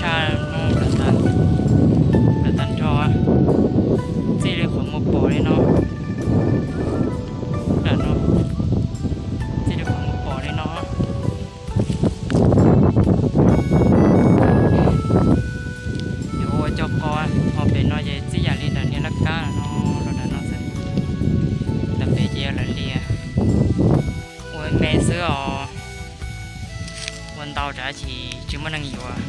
Tshaj no, lawm tag nrho, txij li qhov muag pom li no, nram no, txij li qhov muag pom li no. Yuav ua cog qos, ho pem no ces txij yam li nram niag laj kab no, los nram no xwb. Nram pem ces yog lawv lias, ua me xwb os. Ua ntau tsam sis tsis muaj neeg yuav.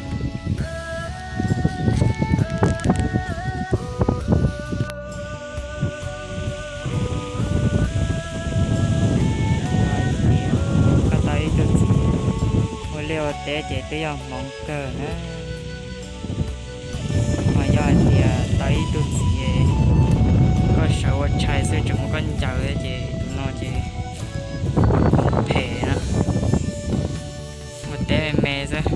Koj tau ib tug txiv ua liaj ua teb ces twb yog hmoov kawg na. Mas yog hais tias tau ib tug txiv, koj sawv ua tshais xwb tseem muab koj ncaws thiab ces tus no ces phem na, ua teb me me xwb.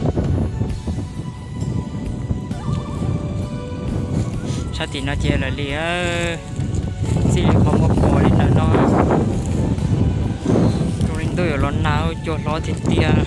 Sab tim no ces lawv li, txij li qhov muag pom li ntawm no, zoo li ntuj yuav los nag, cua hlob tiag tiag.